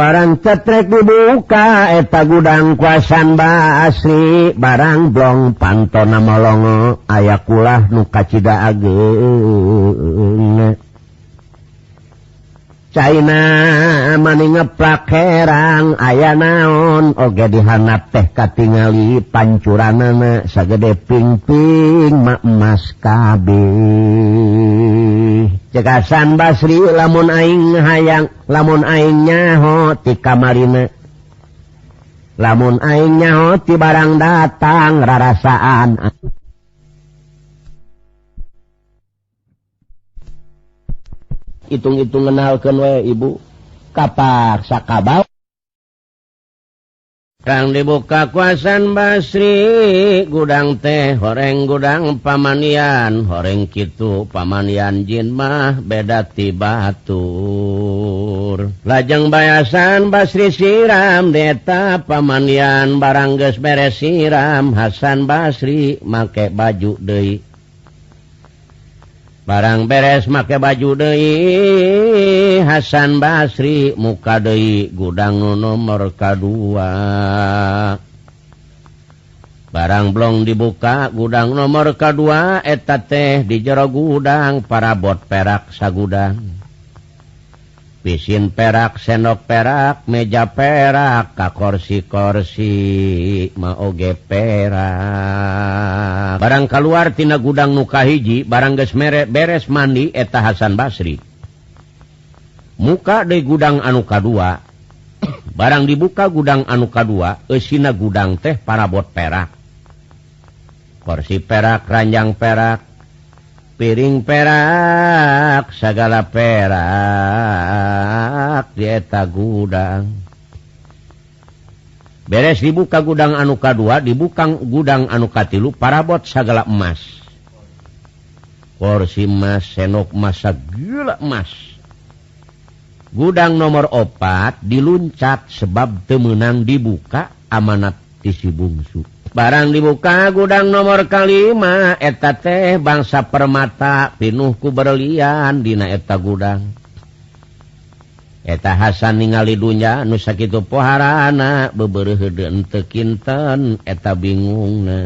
Barang cetrek dibuka eta gudang ku Hasan Basri barang blong pantona molongo aya kulah nu kacida ageung. Caina mani ngeplak herang aya naon oge dihanap teh katingali pancuranana sagede pingping ma emas kabeh. Cek Hasan Basri lamun aing hayang lamun aing nyaho ti kamarina lamun aing nyaho ti barang datang rarasaan. Hitung-hitung ngenalkeun we ibu kapaksa kabal. Kang dibuka ku Hasan Basri gudang teh horeng gudang pamanian horeng kitu pamanian jin mah beda ti batur. Lajeng bae Hasan Basri siram deta pamanian barang geus beres siram Hasan Basri make baju deui. Barang beres make baju deui Hasan Basri muka deui gudang nu nomor kadua. Barang blong dibuka gudang nomor kadua eta teh di jero gudang parabot perak sagudang. Pisin perak, sendok perak, meja perak, ka korsi-korsi mah oge perak. Barang keluar tina gudang nu kahiji, barang geus beres mandi eta Hasan Basri. Muka deui gudang anu kadua. Barang dibuka gudang anu kadua, eusina gudang teh parabot perak. Korsi perak, ranjang perak, piring perak, segala perak di eta gudang. Beres dibuka gudang anu kadua, dibuka gudang anu katilu, parabot segala emas. Kursi emas, senok emas, segala emas. Gudang nomor 4 diluncat sebab teu meunang dibuka amanat ti si bungsu. Barang dibuka gudang nomor 5 eta teh bangsa permata pinuh ku berlian dina eta gudang. Eta Hasan ningali dunya nu sakitu poharana bebereuheun teu kinten eta bingungna.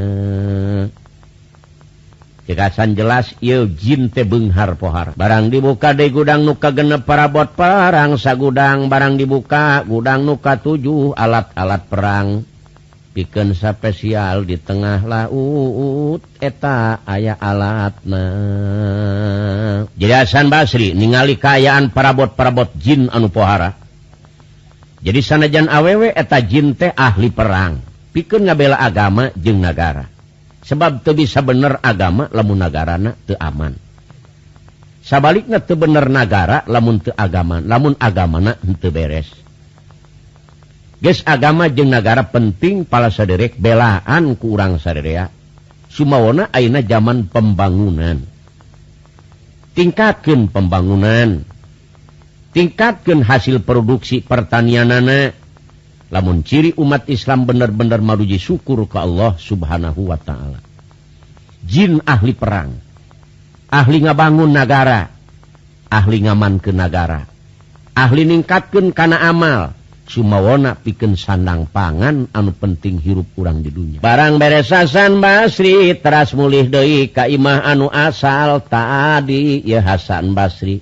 Cek Hasan jelas ieu jin teh beunghar pohar. Barang dibuka deui gudang nu kagenep parabot perang sagudang, barang dibuka gudang nu katujuh alat-alat perang. Pikeun spesial di tengah laut eta aya alatna. Jadi Hasan Basri ningali kaayaan parabot-parabot jin anu pohara. Jadi sanajan awewe eta jin teh ahli perang, pikeun ngabela agama jeung nagara. Sebab teu bisa bener agama lamun nagarana teu aman. Sabalikna teu bener nagara lamun teu agama, lamun agamana henteu beres. Geus agama jeung nagara penting pala saderek belaan ku urang saderea. Sumawona ayeuna zaman pembangunan. Tingkatkeun pembangunan. Tingkatkeun hasil produksi pertanianana. Lamun ciri umat Islam bener-bener maruji syukur ka Allah Subhanahu wa taala. Jin ahli perang, ahli ngabangun nagara, ahli ngamankeun nagara, ahli ningkatkeun kana amal. Sumawona pikeun sandang pangan anu penting hirup urang di dunya. Barang beres Hasan Basri teras mulih deui ka imah anu asal tadi ye Hasan Basri.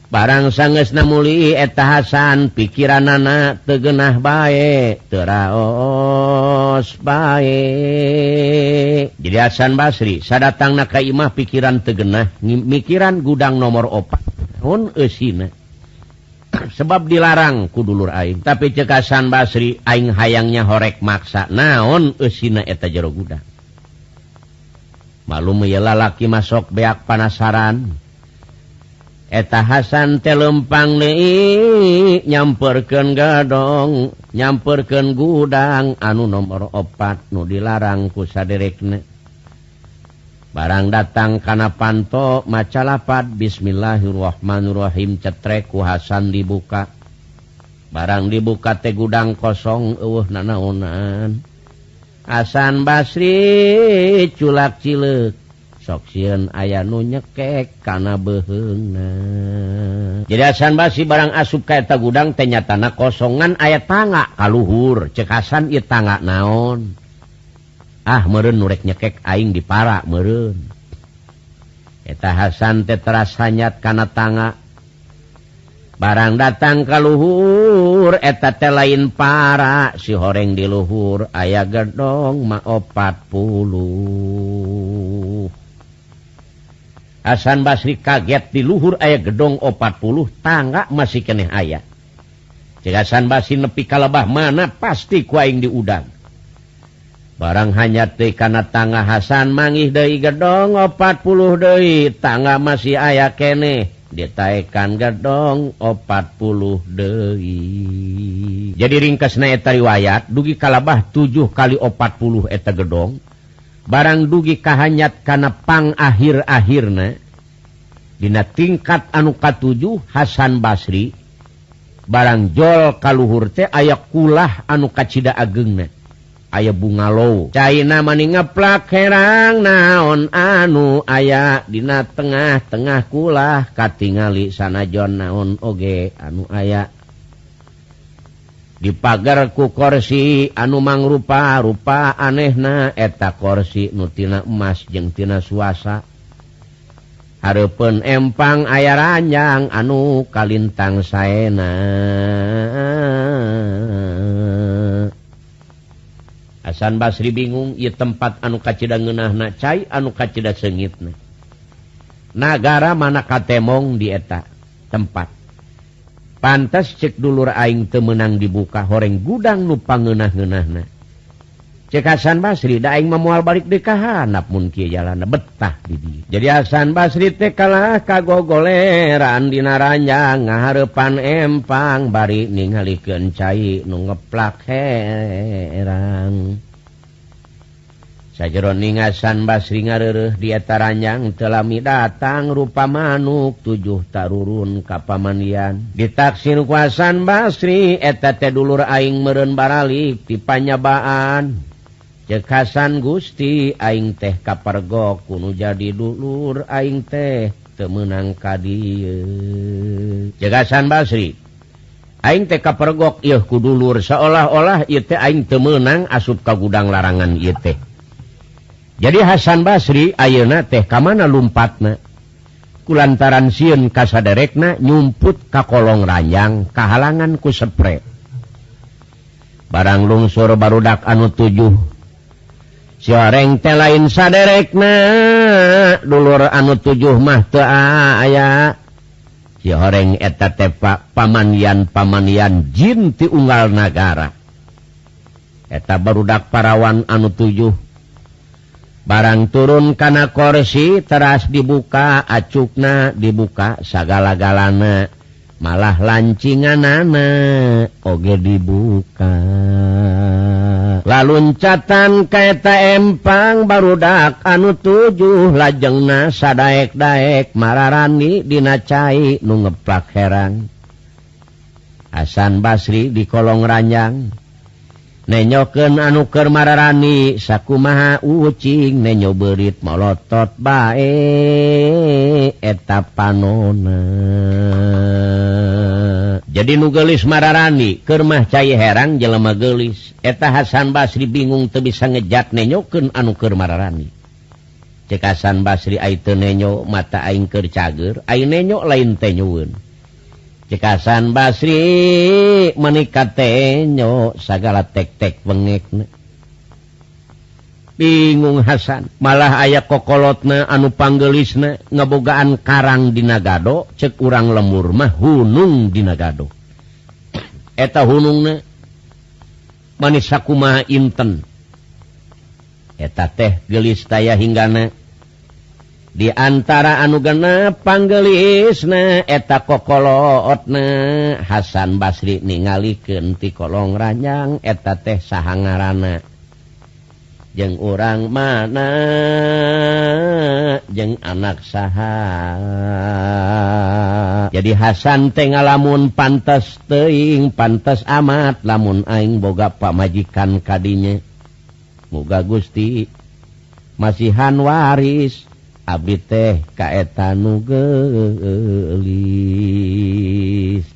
Barang sangeusna mulih eta Hasan pikiranana teu geunah bae, teu raos bae. Jadi Hasan Basri sadatangna ka imah pikiran teu geunah, mikiran gudang nomor 4 naon eusina. Sebab dilarang ku dulur aing. Tapi cek Hasan Basri aing hayangnya horek maksa naon eusina eta jero gudang. Malum ye lalaki masok beak panasaran. Eta Hasan teh lempang deui nyamperkeun gadong, nyamperkeun gudang anu nomor 4 nu dilarang ku saderekna. Barang datang kana panto maca lapad bismillahirrahmanirrahim cetrek ku Hasan dibuka. Barang dibuka teh gudang kosong eueuh nanaonan. Hasan Basri culak cileuk Sok sieun aya nu nyekek kana beuheungna. Jadi Hasan Basri barang asup ka eta gudang teh nyatana kosongan aya tangga ka luhur. Cek Hasan ieu tangga naon? Ah meureun nu rek nyekek aing dipara meureun. Eta Hasan teh teras hanyat kana tangga. Barang datang ka luhur eta teh lain para si horeng di luhur aya gedong ma 40. Hasan Basri kaget di luhur aya gedong 40 tangga masih keneh aya. Cek Hasan Basri nepi ka lebah mana pasti ku aing diudang. Barang hanyat teh kana tangga Hasan mangih deui gedong 40 deui tangga masih aya keneh. Ditaekan gedong 40 deui. Jadi ringkasna eta riwayat dugi kalabah 7 kali 40 eta gedong. Barang dugi kahanyat kana pang akhir-akhirna dina tingkat anu katujuh Hasan Basri barang jol kaluhur teh aya kulah anu kacida ageungna aya bungalow caina mani ngeplak herang naon anu aya dina tengah-tengah kulah katingali sanajan naon oge anu aya dipagar ku korsi anu mangrupa-rupa anehna eta korsi nu tina emas jeung tina suasa hareupeun empang aya ranjang anu kalintang saena. Hasan Basri bingung ieu tempat anu kacida ngeunahna cai anu kacida seungitna. Nagara mana katemong di eta tempat. Pantes cek dulur aing teu meunang dibuka horeng gudang nu pangeunah-ngeunahna. Cek Hasan Basri da aing mah moal balik deui ka handap mun kieu jalanna betah di dieu. Jadi Hasan Basri teh kalah kagogoleran dina ranjang ngahareupan empang bari ningalikeun cai nu ngeplak herang. Sajeroning Hasan Basri ngareureuh di eta ranjang teu lami datang rupa manuk 7 tarurun ka pamandian. Ditaksir ku Hasan Basri eta teh dulur aing meureun baralik ti panyabaan. Cek Hasan Gusti aing teh kapergok kudu jadi dulur aing teh teu meunang ka dieu. Cek Hasan Basri aing teh kapergok ieu ku dulur seolah-olah ieu teh aing teu meunang asup ka gudang larangan ieu teh. Jadi Hasan Basri ayeuna teh ka mana lumpatna? Kulantaran sieun kasaderekna nyumput ka kolong ranjang kahalangan ku sepre. Barang lungsur barudak anu 7. Si oreng teh lain saderekna, dulur anu 7 mah teu aya. Si horeng eta teh pamandian-pamandian jin ti unggal nagara. Eta barudak parawan anu 7. Barang turun kana korsi teras dibuka acukna dibuka sagala-galana malah lancinganana oge dibuka. Laluncatan ka eta empang barudak anu 7 lajengna sadaek-daek mararani dina cai nu ngeplak herang. Hasan Basri di kolong ranjang nenyokeun anu keur mararani sakumaha ucing nenyo beurit molotot bae eta panona. Jadi nu geulis mararani keur mah cai herang jelema geulis. Eta Hasan Basri bingung teu bisa ngejat nenyokeun anu keur mararani. Cek Hasan Basri ai teu nenyo mata aing keur cager, ai nenyo lain teh nyueun. Cek Hasan Basri menika tenyo sagala tek-tek bengekna. Bingung Hasan, malah aya kokolotna anu panggelisna ngebogaan karang dina gado, cek urang lemur mah hunung dina gado. Eta hunungna manis sakumaha inten. Eta teh geulis taya hinggana. Di antara anu genep panggelisna eta kokolotna Hasan Basri ningalikeun ti kolong ranjang eta teh saha ngaranna jeung urang mana jeung anak saha. Jadi Hasan teh ngalamun pantes teuing pantes amat lamun aing boga pamajikan kadinya. Muga Gusti masihan waris Abdi teh ka eta nu geulis.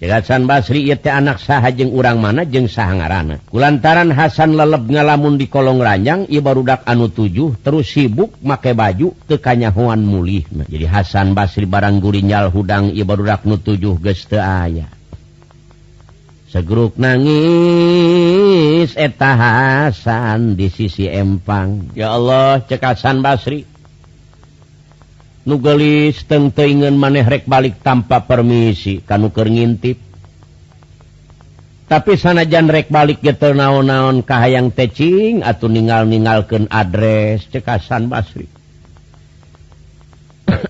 Cek Hasan Basri ieu teh anak saha jeung urang mana jeung saha ngaranna. Kulantaran Hasan leleb ngalamun di kolong ranjang ieu barudak anu 7 terus sibuk make baju teu kanyahoan mulihna. Jadi Hasan Basri barang gurinjal hudang ieu barudak nu 7 geus teu aya. Segruk nangis eta Hasan di sisi empang. Ya Allah, cek Hasan Basri. Nu geulis teu teuingeun maneh rek balik tanpa permisi kanu keur ngintip. Tapi sanajan rek balik ge teu naon-naon kahayang teh cing atuh ninggal-ninggalkeun adres cek Hasan Basri.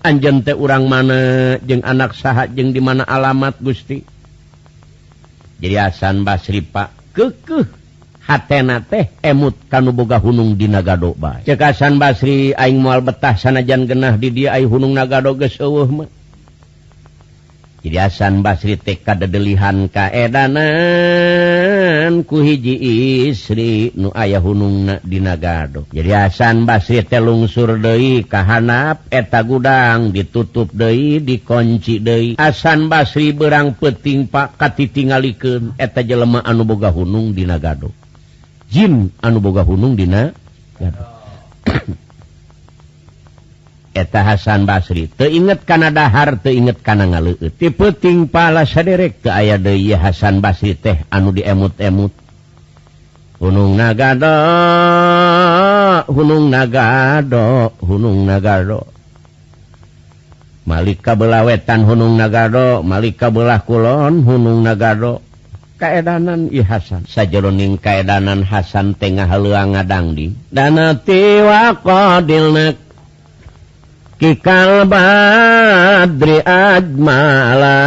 Anjeun teh urang mana jeung anak saha jeung di mana alamat Gusti. Jadi Hasan Basri Pak keukeuh hatena teh emut kanu boga hunung dina gado bae. Cek Hasan Basri aing moal betah sanajan genah di dieu ai hunung nagado geus eueuh mah. Jadi Hasan Basri teh kadedelihan kaedanan ku hiji istri nu aya hunungna dina gado. Jadi Hasan Basri teh lungsur deui ka handap eta gudang ditutup deui dikunci deui. Hasan Basri beurang peuting Pak katitingalikeun eta jelema anu boga hunung dina gado. Jin anu boga hunung dina gado. Eta Hasan Basri teu inget kana dahar teu inget kana ngaleueut. Ti peuting pala saderek teu aya deui Hasan Basri teh anu diemut-emut. Hunung nagado, hunung nagado, hunung nagado. Malik ka belah wetan hunung nagado, malik ka belah kulon hunung nagado. Kaedanan ieu Hasan. Sajeroning kaedanan Hasan teh ngahaleuang ngadangding. Dana tiwa qadilna kikal badri ajmala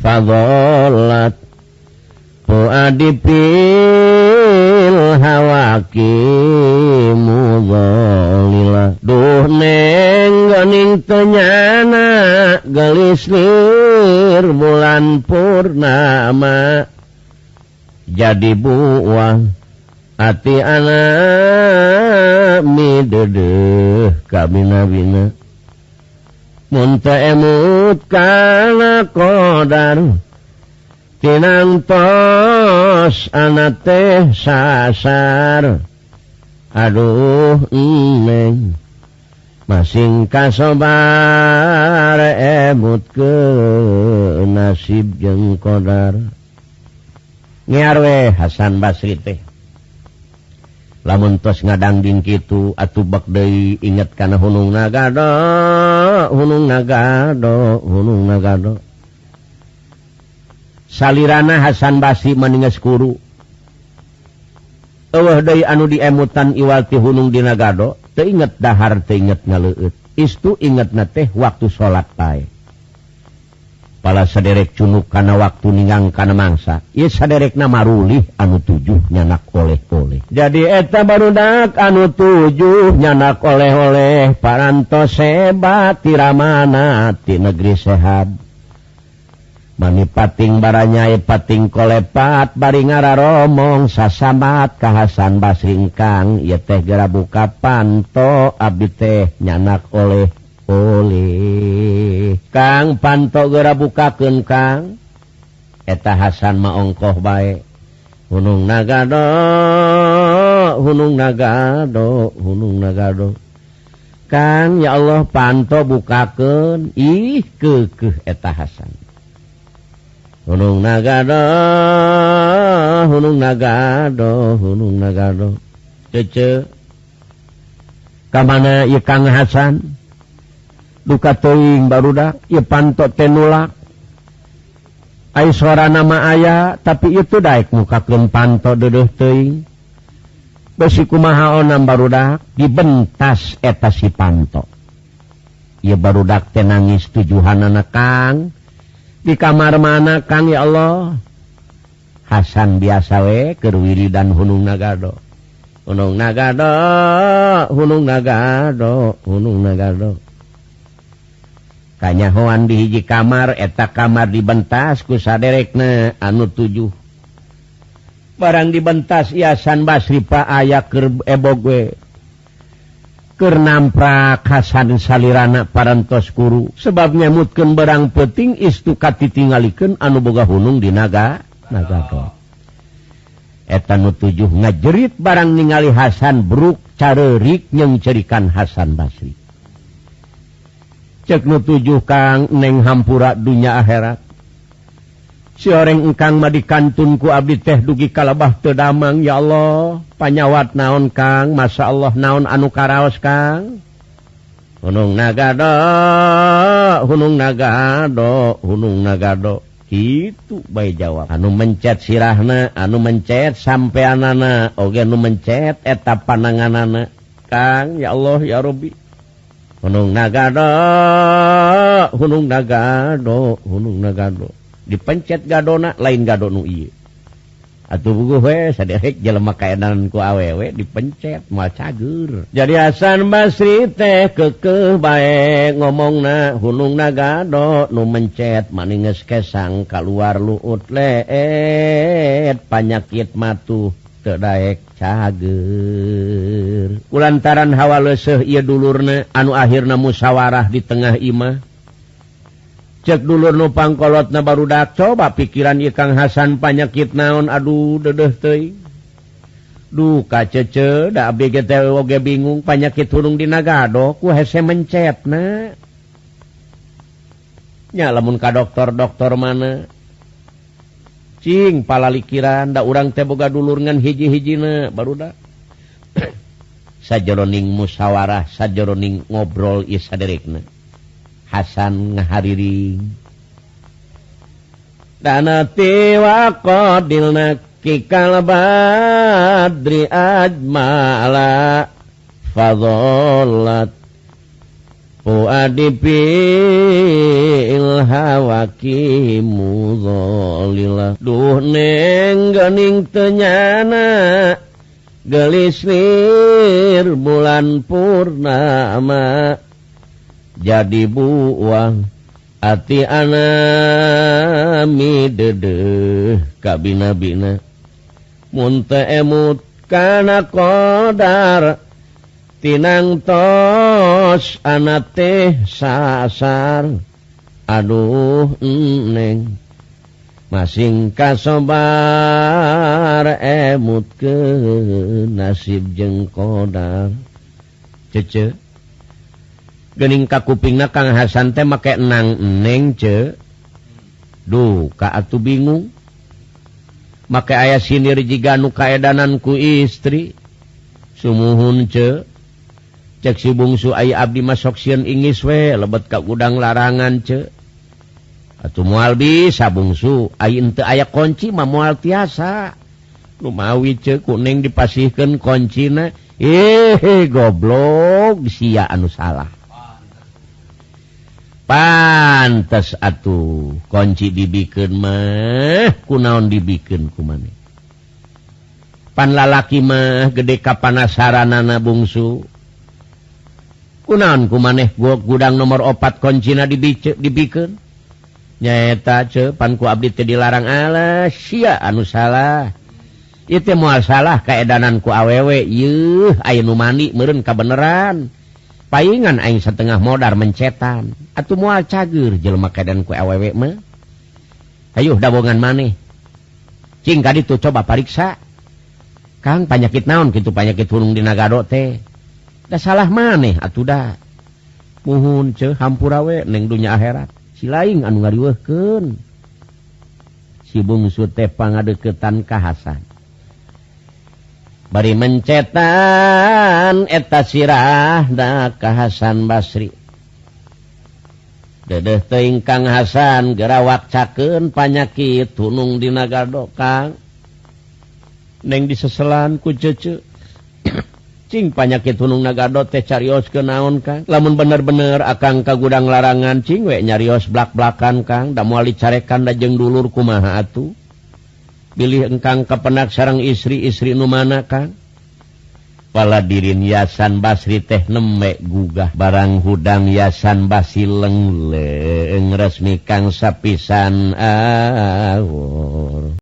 fadhalat fuadi fil hawaki mudhalila. Duh neng goning tenyana gelis lir bulan purnama jadi buah ati anak midedeh kabina-bina. Mun teu emut kana qadar tinantos anak teh sasar. Aduh neng masing kasobar emut ke nasib jeung qadar. Ngiar we Hasan Basri teh. Lamun tos ngadangding kitu atuh bek deui inget kana hunung nagado, hunung nagado, hunung nagado. Salirana Hasan Basri maninges kuru. Eueuh deui anu diemutan iwal ti hunung dina gado, teu inget dahar teu inget ngaleueut. Istu ingetna teh waktu salat pae. Pala saderek cunuk kana waktu ningang kana mangsa. Ieu saderekna marulih anu 7 nyanak oleh-oleh. Jadi eta barudak anu 7 nyanak oleh-oleh parantos sebat tiramana ti negeri sehat. Mani pating baranyai pating kolepat bari ngararomong sasamat ka Hasan Basri ingkang ieu teh geura buka panto abdi teh nyanak oleh oleh. Kang panto geura bukakeun Kang. Eta Hasan mah ongkoh bae. Hunung nagado, hunung nagado, hunung nagado. Kang ya Allah panto bukakeun. Ih keukeuh eta Hasan. Hunung nagado, hunung nagado, hunung nagado. Cece ka mana ieu Kang Hasan? Duka teuing barudak ieu panto teh nulak. Ai sorana mah aya tapi ieu teu daek mukakeun panto deudeuh teuing. Besi kumaha onam barudak dibentas eta si panto. Ieu barudak teh nangis tujuhanana Kang. Di kamar mana Kang ya Allah? Hasan biasa we keur wiridan hunung nagado. Hunung nagado, hunung nagado, hunung nagado. Kanyahoan di hiji kamar, eta kamar dibentas ku saderekna anu 7. Barang dibentas Hasan Basri pa aya keur ebog we. Keur namprak Hasan salirana parantos kuru sebab nyamutkeun barang peuting istu katitingalikeun anu boga hunung di naga nagado. Eta nu tujuh ngajerit barang ningali Hasan bruk careurik jeung cerikan Hasan Basri. Cek nu tujuh Kang neng hampura dunya akhirat. Si oreng engkang mah dikantun ku abdi teh dugi kalabah teu damang ya Allah. Panyawat naon Kang, Masya Allah naon anu karaos Kang. Hunung nagado, hunung nagado, hunung nagado. Kitu bae jawab. Anu mencet sirahna, anu mencet sampeanana, oge anu mencet eta pananganana. Kang, ya Allah ya Rabbi. Hunung nagado, hunung nagado, hunung nagado. Dipencet gadona lain gado nu ieu. Atuh buguh we saderek jelema kaedanan ku awewe dipencet moal cager. Jadi Hasan Basri teh keukeuh bae ngomongna hunungna gado nu mencet maning geus kesang kaluar luut leet panyakit matuh teu daek cager. Kulantaran hawa leuseuh ieu dulurna anu akhirna musyawarah di tengah imah. Cek dulur nu pangkolotna barudak coba pikiran ieu Kang Hasan panyakit naon aduh dedeuh teuing. Duka cece da abdi ge teh oge bingung panyakit hunung dina gado ku hese mencetna. Nya lamun ka dokter-dokter mana cing palalikiran da urang teh boga dulur ngan hiji-hijina barudak. Sajeroning musyawarah sajeroning ngobrol ieu saderekna. Hasan ngahariring danati wa qadilna kikal badri ajmala fadhallat fuadi bil hawaki mudhalila. Duh neng geuning teu nyana geulis lir bulan purnama jadi buang ati anami dedeh kabina-bina mun teu emut kana qadar tinang tos ana teh sasar. Aduh neng masing kasobar emut ke nasib jeung qadar. Cece geuning ka kupingna Kang Hasan teh make nang neng ce. Duh ka atuh bingung. Make aya sinir jiga nu kaedanan ku istri. Sumuhun ce. Cek si bungsu aya abdi mah sok sieun ingis we lebet ka gudang larangan ce. Atuh moal bisa bungsu, aya henteu aya kunci mah moal tiasa. Lumawi ce ku neng dipasihkeun kuncina. Eh goblok sia anu salah. Pantes atuh kunci dibikeun mah kunaon dibikeun ku maneh. Pan lalaki mah gede kapanasaranana bungsu. Kunaon ku maneh gudang nomor 4 kuncina dibikeun. Nyaeta ce pan ku abdi teh dilarang alah sia anu salah. Ieu teh moal salah kaedanan ku awewe yeuh aya nu mandi meureun kabeneran. Paingan aing setengah modar mencetan atuh moal cager jelema kaedan ku awewe mah. Hayuh dabongan maneh cing ka ditu coba pariksa Kang panyakit naon kitu panyakit hunung dina gado teh da salah maneh atuh da. Muhun ceu hampura we neng dunya akhirat si laing anu ngariweuhkeun. Si bungsu teh pangadeukeutan ka Hasan bari mencetan eta sirahna ka Hasan Basri. Dedeh teuing Kang Hasan gerawak cakeun panyakit hunung dina gado Kang. Neng diseselan ku cece. Cing panyakit hunung nagado teh carios ke naon Kang. Lamun bener-bener akang ka gudang larangan cing we nyarios blak-blakan Kang da moal dicarekan da jeung dulur kumaha atuh. Bilih engkang kapenak sareng istri-istri nu mana Kang. Paladirin Yasan Basri teh neme gugah barang hudang Yasan Basri lengleng resmi kang sapisan awor.